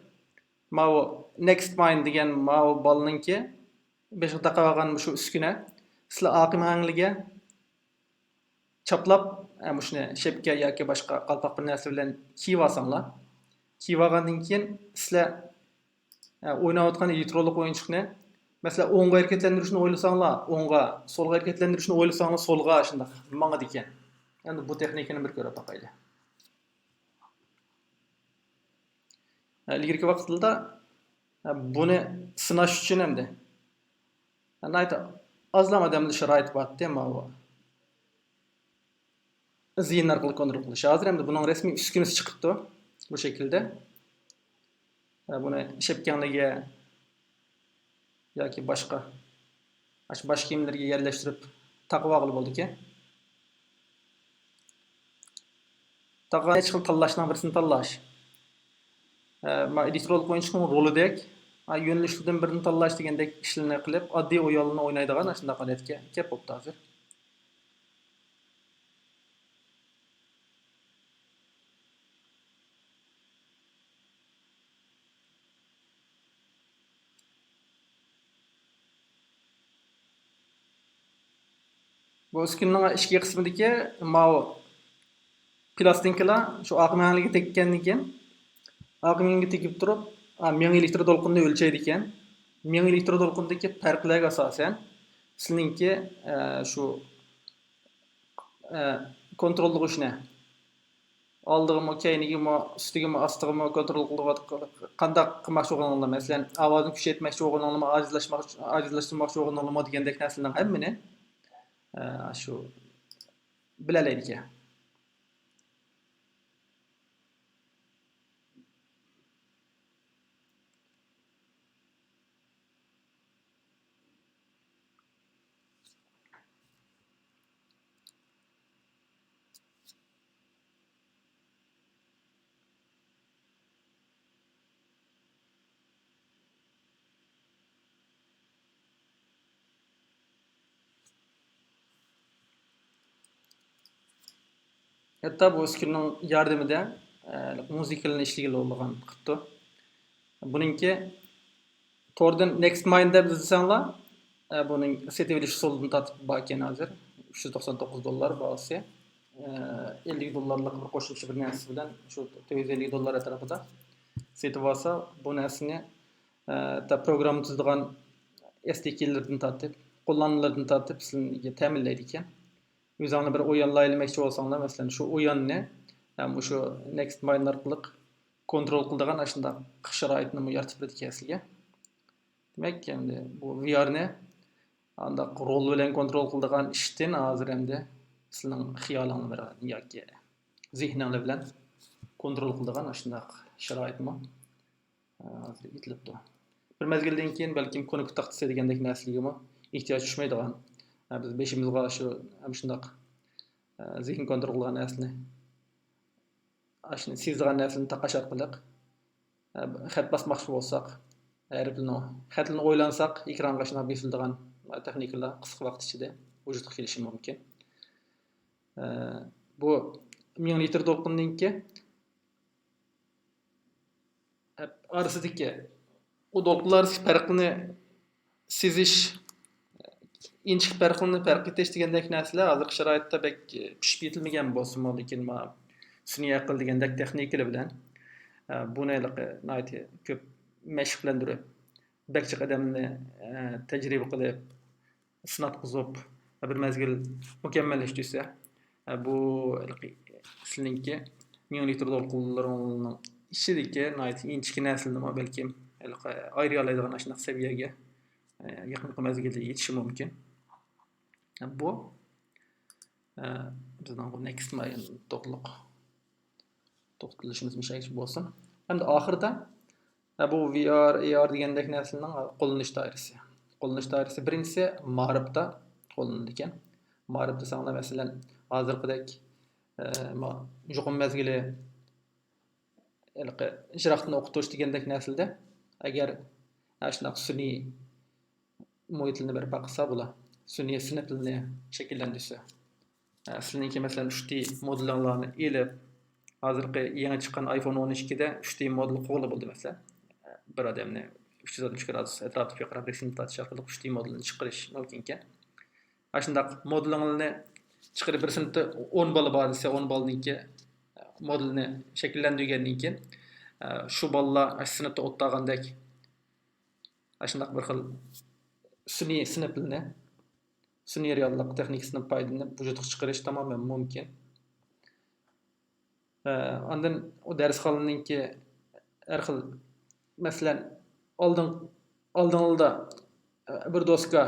ماۋۇ نېكىست ماين دېگەن ماۋۇ بالىنىڭكى بېشىغا تاقاۋالغان مۇشۇ ئۈسكۈنە. سىلەر ئارقا مەڭلىگە چاپلاپ، ئە، مۇشۇنى شەپكە ياكى باشقا قالپاق بىر نەرسە بىلەن كىيىۋالساڭلار، كىيىۋالغاندىن كېيىن سىلەر ئە، ئويناۋاتقان ئېلېكترونلۇق ئويۇنچۇقنى، مەسىلەن، ئوڭغا ھەرىكەتلەندۈرۈشنى ئويلىساڭلار ئوڭغا، سولغا ھەرىكەتلەندۈرۈشنى ئويلىساڭلار سولغا، ئاشۇنداق ماڭىدىكەن. ئەمدى بۇ تېخنىكىنى بىر كۆرۈپ باقايلى. ئە، ئىلگىرىكى ۋاقىتلاردا، ئە، بۇنى سىناش ئۈچۈن ئەمدى، ئە، ناھايىتى ئازلا ئادەمدە شارائىت بارتتى، ماۋۇ زېيىن ئارقىلىق كونترول قىلىش. ھازىر ئەمدى بۇنىڭ رەسمىي ئۈسكۈنىسى چىقىپتۇ بۇ شەكىلدە. ئە، بۇنى شەپكەڭلىرىگە ياكى باشقا، ئاشۇ باش كىيىملىرىگە يەرلەشتۈرۈپ تاقىۋالغىلى بولىدىكەن. تاقىغان نەچچە خىل تاللاشنىڭ بىرسىنى تاللاش. ئە، ما ئېلېكترونلۇق ئويۇنچۇقنىڭ رولىدەك، ئا، يۆنىلىشلىرىدىن بىرىنى تاللاش دېگەندەك ئىشلارنى قىلىپ، ئاددىي ئويۇنلارنى ئوينايدىغان ئاشۇنداق ھالەتكە كەپ بوپتۇ ھازىر. بۇ ئۈسكۈنىنىڭ ئىچكى قىسمىدىكى ماۋۇ پلاستىنكىلار شۇ ئارقا مېڭىگە تەگكەندىن كېيىن، ئارقا مېڭىگە تېگىپ تۇرۇپ، ئا، مېڭە ئېلېكتر دولقۇنىنى ئۆلچەيدىكەن. مېڭە ئېلېكتر دولقۇنىدىكى پەرقلەرگە ئاساسەن، سىلىنىڭكى، ئە، شۇ، ئە، كونتروللىغۇچنى ئالدىغىمۇ، كەينىگىمۇ، ئۈستىگىمۇ، ئاستىغىمۇ كونترول قىلىۋات-، قانداق قىلماقچى بولغىنىڭلار، مەسىلەن، ئاۋازنى كۈچەيتمەكچى بولغىنىڭلارمۇ، ئاجىزلاشماق-، ئاجىزلاشتۇرماقچى بولغىنىڭلارمۇ دېگەندەك نەرسىلەرنىڭ ھەممىنى، ئە، شۇ بىلەلەيدىكەن. ھەتتا بۇ ئۈسكۈنىنىڭ ياردىمىدە، ئە، مۇزىكىلارنى ئىشلىگىلى بولىدىغان قىپتۇ. بۇنىڭكى توردىن نېكىست ماين دەپ ئىزدىسەڭلار، ئە، بۇنىڭ سېتىۋېلىش ئۇسۇلىدىن تارتىپ باركەن ھازىر. ئۈچ يۈز توقسان توققۇز دوللار باھاسى. ئە، ئەللىك دوللارلىق بىر قوشۇمچە بىر نەرسە بىلەن شۇ تۆت يۈز ئەللىك دوللار ئەتراپىدا سېتىۋالسا، بۇ نەرسىنى، ئە، پروگرامما تۈزىدىغان ئېس دى كېيلىرىدىن تارتىپ، قوللانمىلىرىدىن تارتىپ سىلەرگە تەمىنلەيدىكەن. ئۆزۈڭلار بىر ئويۇن لايىھەلىمەكچى بولساڭلار، مەسىلەن، شۇ ئويۇننى ھەم مۇشۇ نېكىست ماين ئارقىلىق كونترول قىلىدىغان ئاشۇنداق شارائىتنىمۇ يارىتىپ بېرىدىكەن سىلەرگە. دېمەك، ئەمدى بۇ ۋى ئارنى ئانداق رول بىلەن كونترول قىلىدىغان ئىشتىن ھازىر ئەمدى سىلەرنىڭ خىيالىڭلار بىلەن ياكى زېھنىڭلار بىلەن كونترول قىلىدىغان ئاشۇنداق شارائىتمۇ ھازىر ئېتىلىپتۇ. بىر مەزگىلدىن كېيىن بەلكىم كۇنۇپكا تاختىسى دېگەندەك نەرسىلەرگىمۇ ئېھتىياج چۈشمەيدىغان، بىز بېشىمىزغا شۇ مۇشۇنداق زېھىن كونترول قىلغان نەرسىنى، ئاشۇنى سىزىدىغان نەرسىنى تاقاش ئارقىلىق خەت باسماقچى بولساق، ھەرپلىرىنى، خەتلىرىنى ئويلانساق، ئېكرانغا شۇنداق بېسىلىدىغان تېخنىكىلار قىسقا ۋاقىت ئىچىدە ۋۇجۇدقا كېلىشى مۇمكىن. بۇ مىڭ لىتىر دولقۇننىڭكى ئارىسىدىكى ئۇ دولقۇنلار ئارىسىدىكى پەرقنى سېزىش، ئىنچىكە پەرقنى پەرق ئېتىش دېگەندەك نەرسىلەر ھازىرقى شارائىتتا بەك پىشىپ يېتىلمىگەن بولسىمۇ، لېكىن ما سۈنئىي ئەقىل دېگەندەك تېخنىكىلار بىلەن، ئە، بۇنى ھېلىقى ناھايىتى كۆپ مەشىقلەندۈرۈپ، بەك جىق ئادەمنى، ئە، تەجرىبە قىلىپ، سىناتقۇزۇپ، بىر مەزگىل مۇكەممەللەشتۈرسە، بۇ ھېلىقى سىلىنىڭكى مىڭ لىتىر دولقۇنلىرىنىڭ ئىچىدىكى ناھايىتى ئىنچىكە نەرسىلىرىمۇ بەلكىم ھېلىقى ئايرىيالايدىغان ئاشۇنداق سەۋىيەگە يېقىنقى مەزگىلدە يېتىشى مۇمكىن. بۇ بىزنىڭ بۇ نېكىست ماين توغرۇلۇق توختىلىشىمىز مۇشۇ بولسۇن. ئەمدى ئاخىرىدا، ھە، بۇ ۋى ئار، ئېي ئار دېگەندەك نەرسىنىڭ قوللىنىش دائىرىسى. قوللىنىش دائىرىسى بىرىنچىسى مائارىپتا قوللىنىدىكەن. مائارىپ دېسەڭلار، مەسىلەن، ھازىرقىدەك، ئە، ما-، يۇقۇم مەزگىلى، ھېلىقى يىراقتىن ئوقۇتۇش دېگەندەك نەرسىلەردە ئەگەر، ھە، شۇنداق سۈنئىي مۇھىتلىرىنى بەرپا قىلسا بولا. سۈنئىي سىنىپلىرىنى شەكىللەندۈرسە. ئە، سىلىنىڭكى، مەسىلەن، ئۈچ دى مودېلىڭلارنى ئېلىپ، ھازىرقى يېڭى چىققان ئايفون ئون ئىككىدە ئۈچ دى مودېل قوغلا بولدى، مەسىلەن. بىر ئادەمنى ئۈچ يۈز ئالتمىش گرادۇس ئەتراپىدا پىقىراپ رەسىم تارتىش ئارقىلىق ئۈچ دى مودېلنى چىقىرىش مۇمكىنكەن. ئاشۇنداق مودېلىڭلارنى چىقىرىپ، بىر سىنىپتا ئون بالا بار دېسە، ئون بالىنىڭكى مودېلىنى شەكىللەندۈرگەندىن كېيىن، ئە، شۇ بالىلار ئاشۇ سىنىپتا ئولتۇرغاندەك ئاشۇنداق بىر خىل سۈنئىي سىنىپلىنى، سۈنئىي رېئاللىق تېخنىكىسىدىن پايدىلىنىپ ۋۇجۇدقا چىقىرىش تامامەن مۇمكىن. ئاندىن ئۇ دەرسخانىنىڭكى ھەر خىل، مەسىلەن، ئالدىن، ئالدىڭلىدا بىر دوسكا،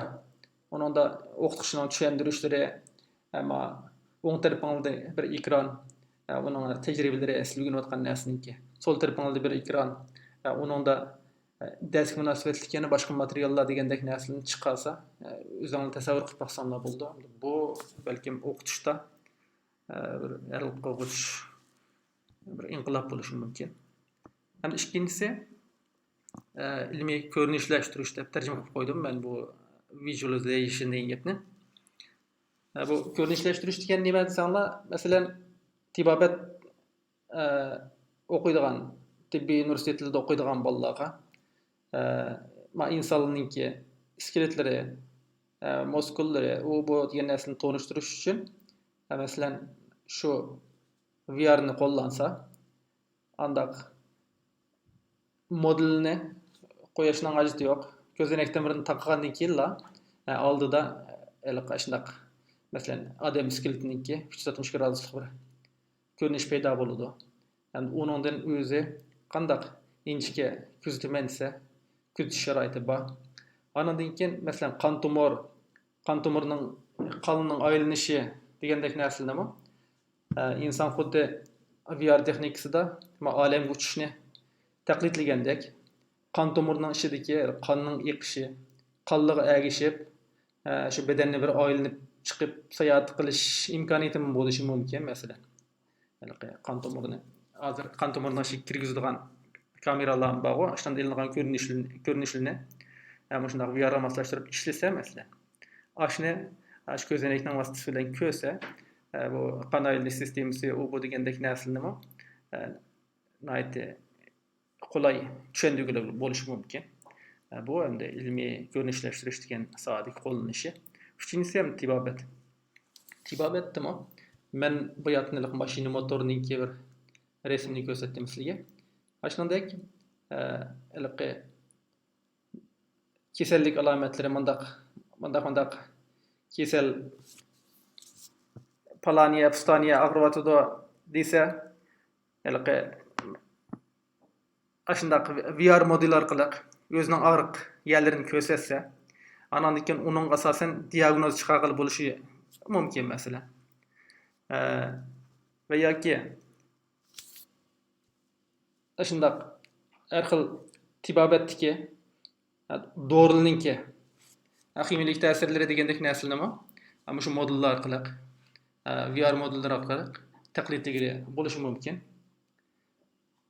ئۇنىڭدا ئوقۇتقۇچىنىڭ چۈشەندۈرۈشلىرى، ئەمما ئوڭ تەرىپىڭلىدە بىر ئېكران، ئۇنىڭ تەجرىبىلىرى، سىز ئۆگىنىۋاتقان نەرسىنىڭكى. سول تەرىپىڭلىدە بىر ئېكران، ئۇنىڭدا دەرسكە مۇناسىۋەتلىك يەنە باشقا ماتېرىياللار دېگەندەك نەرسىلەرنى چىقارسا، ئۆزۈڭلار تەسەۋۋۇر قىلىپ باقساڭلار بولىدۇ. بۇ بەلكىم ئوقۇتۇشتا بىر ھەل قىلغۇچ بىر ئىنقىلاب بولۇشى مۇمكىن. ھەم ئىككىنچىسى، ئىلمىي كۆرۈنۈشلەشتۈرۈش دەپ تەرجىمە قىلىپ قويدۇم مەن بۇ visualization دېگەن گەپنى. بۇ كۆرۈنۈشلەشتۈرۈش دېگەن نېمە دېسەڭلار، مەسىلەن، تېبابەت ئوقۇيدىغان، تېببىي ئۇنىۋېرسىتېتلىرىدا ئوقۇيدىغان بالىلارغا، ما ئىنساننىڭكى ئىسكىلېتلىرى، مۇسكۇللىرى، ئۇ بۇ دېگەن نەرسىنى تونۇشتۇرۇش ئۈچۈن، مەسىلەن، شۇ ۋىئارنى قوللانسا، ئانداق مودېلنى قويۇشنىڭ ھاجىتى يوق. كۆزەنەكتىن بىرنى تاقىغاندىن كېيىنلا، ئالدىدا ھېلىقى شۇنداق، مەسىلەن، ئادەم ئىسكىلېتىنىڭكى ئۈچ يۈز ئاتمىش گرادۇسلۇق بىر كۆرۈنۈش پەيدا بولىدۇ. ئەمدى ئۇنىڭدىن ئۆزى قانداق ئىنچىكە كۆزىتىمەن دېسە، كۆزىتىش شارائىتى بار. ئانىڭدىن كېيىن، مەسىلەن، قان تومۇر، قان تومۇرنىڭ، قاننىڭ ئايلىنىشى دېگەندەك نەرسىلەرمۇ، ئە، ئىنسان خۇددى ۋىئار تېخنىكىسىدا ما ئالەمگە ئۇچۇشنى تەقلىدلىگەندەك، قان تومۇرنىڭ ئىچىدىكى قاننىڭ ئېقىشى، قانلىقى ئەگىشىپ، ئە، شۇ بەدەننى بىر ئايلىنىپ چىقىپ ساياھەت قىلىش ئىمكانىيىتىمۇ بولۇشى مۇمكىن، مەسىلەن. ھېلىقى قان تومۇرىنى، ھازىر قان تومۇرىنىڭ ئىچىگە كىرگۈزىدىغان كامېرالار بارغۇ، ئاشۇندىن ئېلىنغان كۆرۈنۈشلىرىنى، كۆرۈنۈشلىرىنى، ئە، مۇشۇنداق ۋىئارغا ماسلاشتۇرۇپ ئىشلىسە، مەسىلەن، ئاشۇنى، ئاشۇ كۆزەينەكنىڭ ۋاسىتىسى بىلەن كۆرسە، ئە، بۇ قان ئايلىنىش سىستېمىسى، ئۇ بۇ دېگەندەك نەرسىلەرنىمۇ، ئە، ناھايىتى قولاي چۈشەندۈرگىلى بولۇشى مۇمكىن. ئە، بۇ ئەمدى ئىلمىي كۆرۈنۈشلەشتۈرۈش دېگەن ساھەدىكى قوللىنىشى. ئۈچىنچىسى ھەم تېبابەت. تېبابەتتىمۇ مەن باياتىن ھېلىقى ماشىنا موتورنىڭكى بىر رەسىمىنى كۆرسەتتىم سىلەرگە. ئاشۇنىڭدەك، ئە، ھېلىقى كېسەللىك ئالامەتلىرى مۇنداق، مۇنداق، مۇنداق كېسەل پالانىيە، پۇستانىيە ئاغرىۋاتىدۇ دېسە، ھېلىقى ئاشۇنداق ۋىئار مودېل ئارقىلىق ئۆزىنىڭ ئاغرىق يەرلىرىنى كۆرسەتسە، ئاناندىن كېيىن ئۇنىڭغا ئاساسەن دىياگنوز چىقارغىلى بولۇشى مۇمكىن، مەسىلەن. ئە، ۋە ياكى ئاشۇنداق ھەر خىل تېبابەتتىكى، دورىلىرىنىڭكى خىمىيەلىك تەسىرلىرى دېگەندەك نەرسىلەرنىمۇ مۇشۇ مودېللار ئارقىلىق، ۋىئار مودېللىرى ئارقىلىق تەقلىدلىگىلى بولۇشى مۇمكىن.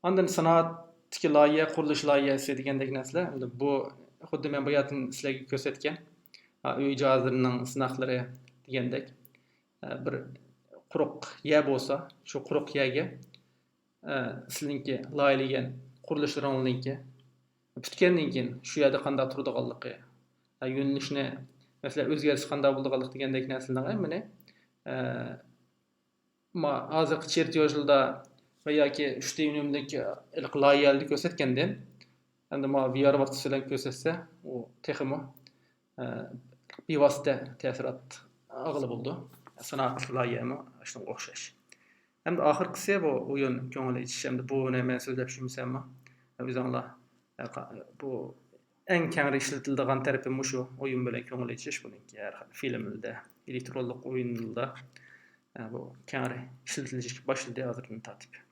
ئاندىن سانائەتتىكى لايىھە، قۇرۇلۇش لايىھەسى دېگەندەك نەرسىلەر. ئەمدى بۇ خۇددى مەن باياتىن سىلەرگە كۆرسەتكەن، ئا، ئۆي جاھازلىرىنىڭ سىناقلىرى دېگەندەك، ئە، بىر قۇرۇق يەر بولسا، شۇ قۇرۇق يەرگە، ئە، سىلىنىڭكى لايىھەلىگەن قۇرۇلۇشلىرىڭلارنىڭكى پۈتكەندىن كېيىن شۇ يەردە قانداق تۇرىدىغانلىقى، ئە، يۆنىلىشنى، مەسىلەن، ئۆزگەرتسە قانداق بولىدىغانلىقى دېگەندەك نەرسىلەرنىڭ ھەممىنى، ئە، ما ھازىرقى چېرتيوژلاردا ۋە ياكى ئۈچ دى ئۈنۈملۈك، ئە، ھېلىقى لايىھەلەردە كۆرسەتكەندىن، ئەمدى ما ۋىئار ۋاسىتىسى بىلەن كۆرسەتسە، ئۇ تېخىمۇ، ئە، بىۋاسىتە تەسىرات ئالغىلى بولىدۇ. سانائەت لايىھەمۇ شۇنىڭغا ئوخشاش. ئەمدى ئاخىرقىسى بۇ ئويۇن كۆڭۈل ئېچىش. ئەمدى بۇنى مەن سۆزلەپ چۈشمىسەممۇ، ئۆزۈڭلار، ئە، قا-، بۇ ئەڭ كەڭرى ئىشلىتىلىدىغان تەرىپى مۇشۇ ئويۇن بىلەن كۆڭۈل ئېچىش. بۇنىڭكى ھەر خىل فىلىملىرىدە، ئېلېكترونلۇق ئويۇنلىرىدا، ئە، بۇ كەڭرى ئىشلىتىلىشكە باشلىدى ھازىردىن تارتىپ.